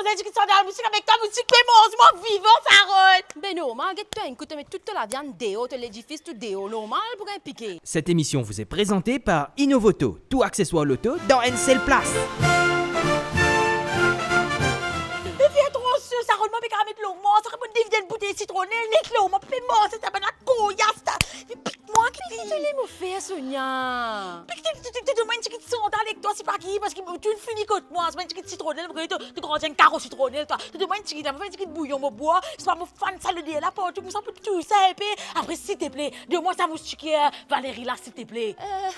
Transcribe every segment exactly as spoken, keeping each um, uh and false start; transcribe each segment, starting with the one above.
Zot ti kit sandal moustik avek twa moustik pe manz mwa vivan, Saronn. Be normal, get twa enn kou, to met tou to laviann deor, to ledifis tou deor, normal pou gagn pike. Cette émission vous est présentée par Innovoto, tout accessoire loto dans une seule place. Be fer atansion, Saronn, mwa pe kapav met lor mwa, sa kapav devienn boutey sitronel, net lor mwa, pe manz sa bann la koyas la. Mwa ki... Ki to ena mo fer, Sonia? Be ki to, to, to, to donn mwa enn tigit sandal ek twa, sipa ki, parski to fini kot mwa, sa bann tigit sitronel, mo kone to, to grandi enn karo sitronel twa. To donn mwa enn tigit la, mo fer enn tigit bouyon, mo bwar, sipa mo fann sa loder la partou, koumsa pou touy sa inpe. Apre, silteple, donn mwa sa moustiker Valérie la, silteple. Euh,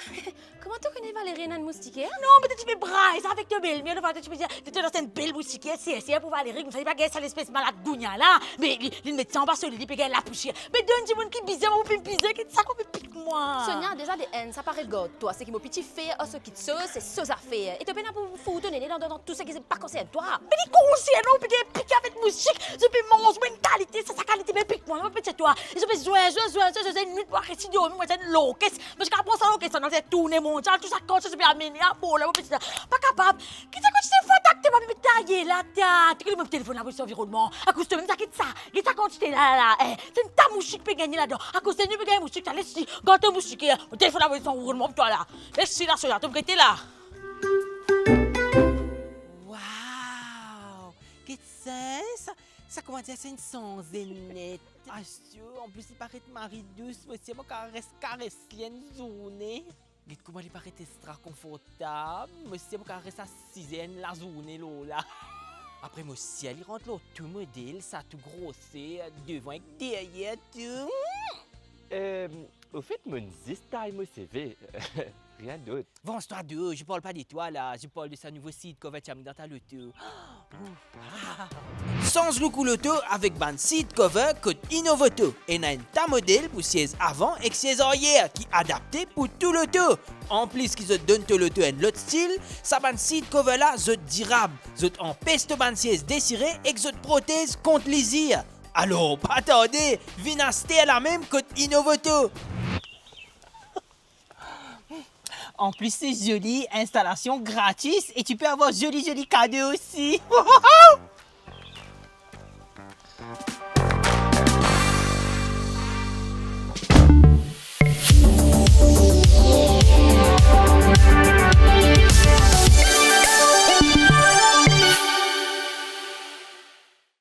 kouma to kone Valérie ena enn moustiker? Non, me to ti pe bray sa avek to belmer, to ti pe dir, to, to, to, se enn bel moustiker, serser pou Valérie, koumsa li pa gagn sa lespes malad gounia la. Me li, li met sa anba so li, li pe gagn lapousier. Be donn dimoun ki bizin, mo pe bizin, ki sa ki pe pik mwa. Sonia, deza de enn, sa pa regard twa, seki mo pe fer ar so kit soz, se so zafer. E to pena pou fout to nene dan, dan, dan tou seki pa konsern twa. Me li konsern mwa, mo pe gagn pike avek moustik, zot pe manz mwa enn kalite, sa, sa kalite pe pik mwa, mo pe dir twa. E zot pe zwe, zwe, zwe, zwe, zwe, nwit mwa resi dormi, mwa enn lorkes. Mo ti kapav pran sa lorkes la, nou fer tourne mondial, tou sa kantite zot pe amene, a, bon, la, mo pe dir twa. Pa kapav. Ki sa kantite fwa ta, to pa met taye la, ta, to kone mo telefonn lapolis anvironnman. Akoz to mem sa, kit sa. Get sa kantite la, la, la, eh, se enn ta moustik pe gagne ladan. Akoz se nou pe gagn moustik, ta les li, gard to moustik, eh, mo telefonn lapolis anvironnman pou twa la. Les li la, Sonia, to gete la. Wow! Get sa, sa, sa koumadir, se enn sanze net. Asyo, anplis li paret mari dous, mo sir mo kapav res kares li enn zourne. Get kouma li paret extra konfortab, mo sir mo kapav res asize enn lazourne lor la. Apre mo sir li rant lor tou model, sa tou groser, devan ek deryer tou. Euh, au fait, mo'nn zis tay mo seve, rien d'autre. Vans twa do, je parle pas de toi là, je parle de sa nouvo seat cover ti amenn dan ta loto. Sanz look ou loto avek bann seat cover kot Innovoto. Ena enn ta model pou siez avan ek siez aryer ki adapte pou tou loto. Anplis ki zot donn to loto enn lot stil, sa bann seat cover la, zot dirab, zot anpes to bann siez desire ek zot protez kont lizir. Alor, pa tarde, vinn aster la mem kot Innovoto. En plus, c'est joli, installation gratuite et tu peux avoir joli, joli cadeau aussi.